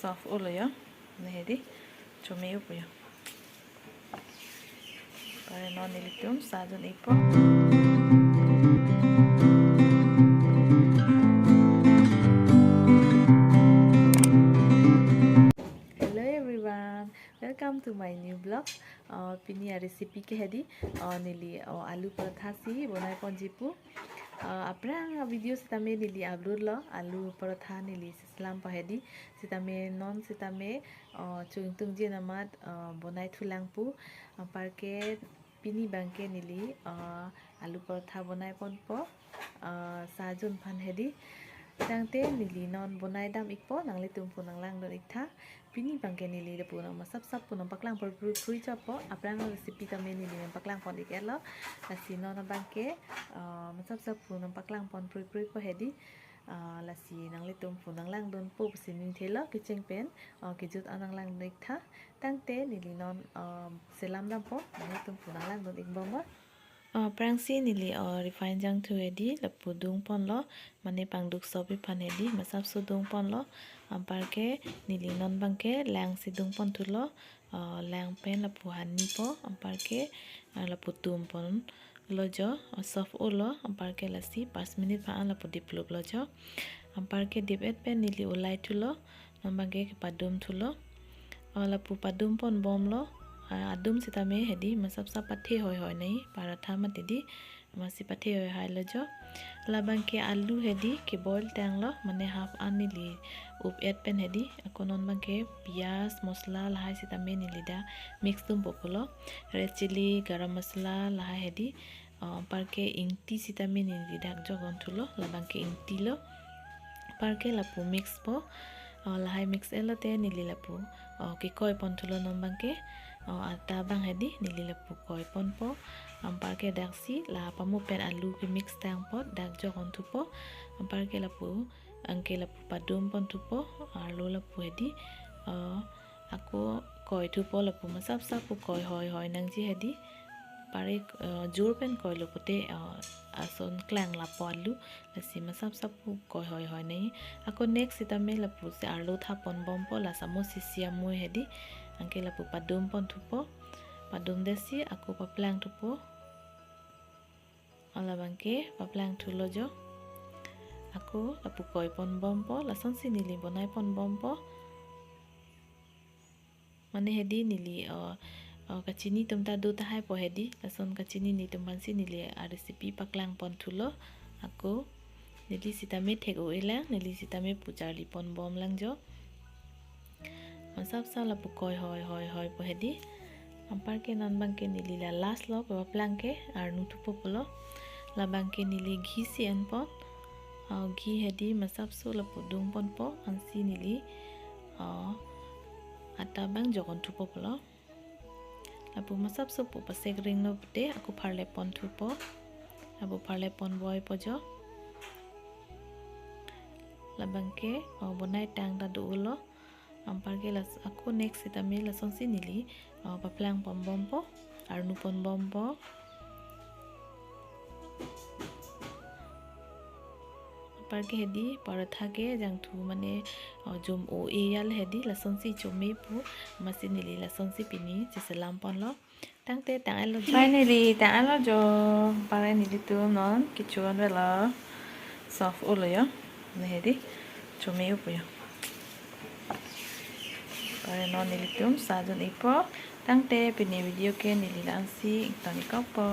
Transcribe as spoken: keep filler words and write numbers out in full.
Soft olo yo. Ne hedi. Chome upo yo. Pare non nelitum sa dun ikpo. Hello everyone, welcome to my new vlog. Uh, pini arecipe ke hedi, uh, neli, uh, alu paratha si bonai ponji pu. Uh, aphrang video sitame neli upload lo, alu paratha neli seslam pa hedi. Sitame non sitame, uh, chungtung je namat, uh, bonai thulang pu. Anparke pini abangke neli, uh, alu paratha bonai ponpo, uh, sa dun aphan hedi. Tangte neli non bonai dam ikpo, nanglitum pu nanglang dun iktha. Pini abangke neli lapu nang masap sap pu nangpaklang por prui prui chotpo. Aphrang recipe tame neli nangpaklang pon ik-et lo. Lasi non abangke, uh, masap sap pu nangpaklang pon prui prui po hedi. Uh, lasi nanglitum pu nanglang dunpo pusi ning thelo kecheng pen, uh, kejut an nanglang dun iktha. Tangte neli non, uh, selam dampo, nanglitum pu nanglang dun ikbom ba. Uh, aphrangsi neli, uh, refine jangthu hedi lapu dung ponlo, mane pangduk sop aphan hedi masap so dung ponlo. Anparke neli non abangke lang si dung pon thulo, uh, lang pen lapu hani po, anparke, uh, lapu tum ponlo jo, uh, soft olo, anparke lasi pas minute aphan lapu diplup lo jo. Anparke dip-et pen neli ulai thulo, non abangke kepadum thulo. Uh, lapu padum ponbomlo, uh, adum sitame hedi masap sap pathe hoi hoi nai, paratha mati di, masi pathe hoi hoi lo jo. Labangke alu hedi keboil tanglo, mane half an neli up-et pen hedi. Ako non abangke piyaj, masala lahai sitame neli dak mix dun po pulo. Red chilli, garam masala lahai hedi. Uh, anparke ingti sitame neli dak jok-on thulo, labangke ingti lo. Anparke lapu mix po. Uh, lahai mix-et lote neli lapu, uh, kekoi pon thulo non abangke. Uh, atta abang hedi neli lapu koi ponpo. Anparke daksi la pamu pen alu kemix tang apot dak jok-on thupo. Anparke lapu, anke lapu padum pon thupo. Arlo lapu hedi, uh, ako koi thupo, lapu masap sap pu koi hoi hoi nangji hedi. Pare, uh, jur pen koilo pute, uh, ason klang lapo alu. Lasi masap sap pu koi hoi hoi nai. Ako next sitame lapusi arlo thap ponbompo, la samo sisi amoi hedi. Anke lapu padum pon thupo. Padum desi ako paplang thupo. Labangke paplang thulo jo. Ako lapu koi ponbompo, lasonsi neli bonai ponbompo. Mane hedi neli, uh, uh, kachini atum ta do tahai po hedi, lason kachini netum aphansi neli arecipe paklang pon thulo. Ako neli sitame thek-o-e lang, neli sitame pu charli ponbom lang jo. Masap sap lapu koi hoi hoi hoi po hedi. Anparke non abangke neli la last lo paplang ke arnu thupo pulo. Labangke neli ghee si en pon. Uh, ghee hedi masap so lapu dung ponpo, ansi neli, uh, atta abang jok-on thupo pulo. Lapu masap so pu pasek ring lo pute ako pharle pon thupo. Lapu pharle ponbompo jo. Labangke, uh, bonai tang ta do-olo. Anparke las ako next sitame lasonsi neli, uh, paplang ponbompo, arnu ponbompo. Anparke hedi paratha ke jangthu mane, uh, jom-o-e ya le hedi, lasonsi chome pu, masi neli lasonsi pini cheselam ponlo. Tangte tang-et lo jo. Finally, tang-et lo jo. Pare nelitum non kecho-an velo. Soft olo yo. Ne hedi. Chome upo yo. Pare non nelitum sa dun ikpo. Tangte pini video ke neli la-ansi ington ik-okpo.